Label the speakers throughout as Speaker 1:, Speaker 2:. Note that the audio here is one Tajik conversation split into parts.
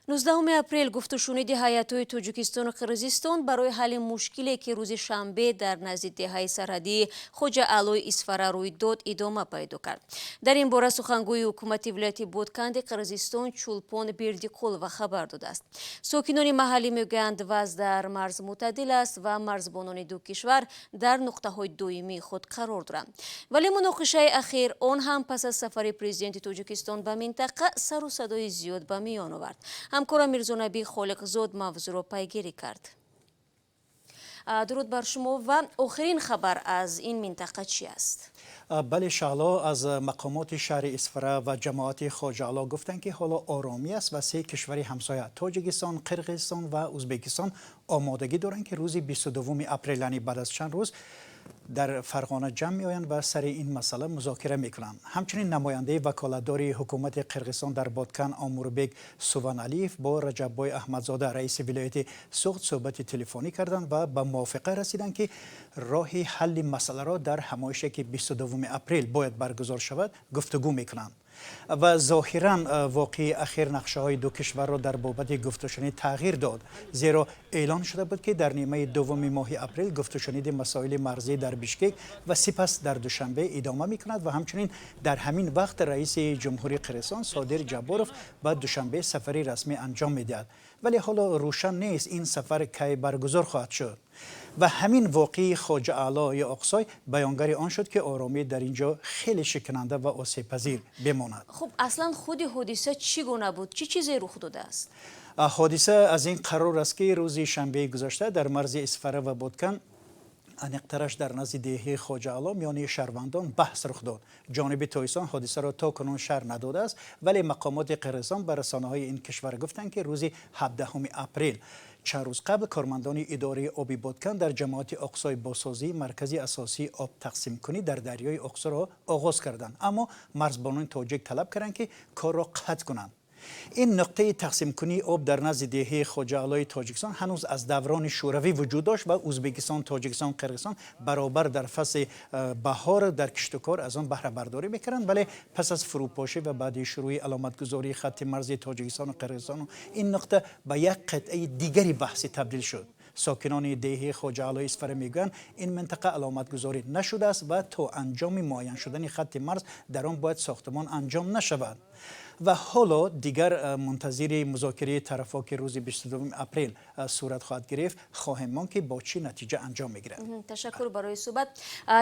Speaker 1: 19 апрел гуфтушуниди ҳайатҳои Тоҷикистону Қирғизистон барои ҳалли мушкиле, ки рӯзи шанбе дар назди деҳаи сарҳадии Хоҷа Аълои Исфара рӯй дод, идома пайдо кард. Дар ин бора сухангӯи ҳукумати вилояти Ботканди Қирғизистон Чулпон Бердиқулова хабар додааст. Сокинони маҳаллӣ мегӯянд, вазъ дар марз мӯътадил аст ва марзбонони ду кишвар дар нуқтаҳои доимии худ қарор доранд. Вале муноқишаи ахир, он ҳам пас аз сафари президенти Тоҷикистон ба минтақа, сару садои зиёд ба миён овард. Ҳамкорам Мирзонабӣ Холиқзод мавзӯъро пайгирӣ кард. Дуруд бар шумо, ва охирин хабар аз ин минтақа чӣ аст?
Speaker 2: Бале, Шаҳло, аз мақомоти шаҳри Исфара ва ҷамоати Хоҷаало гуфтанд, ки ҳоло оромӣ аст ва се кишвари ҳамсоя, Тоҷикистон, Қирғизистон ва Ӯзбекистон, омодагӣ доранд, ки рӯзи 22 апрел, яъне баъд аз чанд рӯз, дар Фарғона ҷамъ меоянд ва сари ин масъала музокира мекунанд. Ҳамчунин намояндаи ваколатдори ҳукумати Қирғизистон дар Боткан Омурбек Суваналиев бо Раҷаббой Аҳмадзода, раиси вилояти Суғд, суҳбати телефонӣ карданд ва ба мувофиқа расиданд, ки роҳи ҳалли масъаларо дар ҳамоише, ки 22 апрел бояд баргузор шавад, гуфтугӯ мекунанд. Ва зоҳиран воқеаи ахир нақшаҳои ду кишварро дар бобати гуфтушунид тағйир дод, зеро эълон шуда буд, ки дар нимаи дуввуми моҳи апрел гуфтушуниди масоили марзӣ дар Бишкек ва сипас дар Душанбе идома мекунад ва ҳамчунин дар ҳамин вақт раиси ҷумҳурии Қирғизистон Содир Ҷабборов ба Душанбе сафари расмӣ анҷом медиҳад. Вале ҳоло рӯшан нест, ин сафар кай баргузор хоҳад шуд. Ва ҳамин воқеаи Хоҷа Аъло ё Оқсой баёнгари он шуд, ки оромӣ дар ин ҷо хеле шикананда ва осебпазир бемонад.
Speaker 1: Хуб, аслан худи ҳодиса чӣ гуна буд? Чӣ чизе рух додааст?
Speaker 2: Ҳодиса аз ин қарор аст, ки рӯзи шанбеи гузашта дар марзи Исфара ва Боткан, аниқтараш дар назди деҳаи Хоҷаало, миёни шаҳрвандон баҳс рух дод. Ҷониби Тоҷикистон ҳодисаро то кунун шарҳ надодааст, вале мақомоти Қирғизистон ба расонаҳои ин кишвар гуфтанд, ки рӯзи 17 апрел, чанд рӯз қабл, кормандони идораи оби Боткан дар ҷамоати Оқсой босозии маркази асосии об тақсимкунӣ дар дарёи Оқсоро оғоз карданд, аммо марзбонони тоҷик талаб карданд, ки корро қатъ кунанд. Ин нуқтаи тақсимкунии об дар назди деҳаи Хоҷаалои Тоҷикистон ҳанӯз аз даврони Шӯравӣ вуҷуд дошт ва Ӯзбекистон, Тоҷикистон, Қирғизистон баробар дар фасли баҳор дар киштукор аз он баҳрабардорӣ мекарданд. Вале пас аз фурӯпошӣ ва баъди шурӯи аломатгузории хатти марзи Тоҷикистону Қирғизистону ин нуқта ба як қитъаи дигари баҳсӣ табдил шуд. Сокинони деҳаи Хоҷаалои Исфара мегӯянд, ин минтақа аломатгузорӣ нашудааст ва то анҷоми муайян шудани хатти марз дар он бояд сохтмон анҷом нашавад. Ва ҳоло дигар мунтазири музокираи тарафҳо, ки рӯзи 22 апрел сурат хоҳад гирифт, хоҳем монд, ки бо чӣ натиҷа анҷом мегирад.
Speaker 1: Ташаккур барои суҳбат.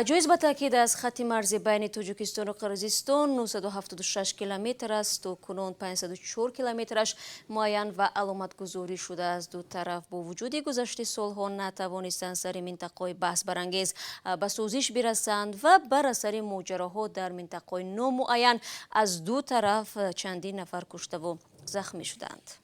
Speaker 1: Ҷоиз ба таъкид аст, хатти марзи байни Тоҷикистону Қирғизистон 976 километр аст. То кунун 504 километраш муайян ва аломатгузорӣ шудааст. Ду тараф бо вуҷуди гузашти солҳо натавонистанд сари минтақаҳои баҳсбарангез ба созиш бирасанд ва бар асари моҷароҳо дар минтақаҳои номуайян аз ду тараф чандин нафар куштаву захмӣ шуданд.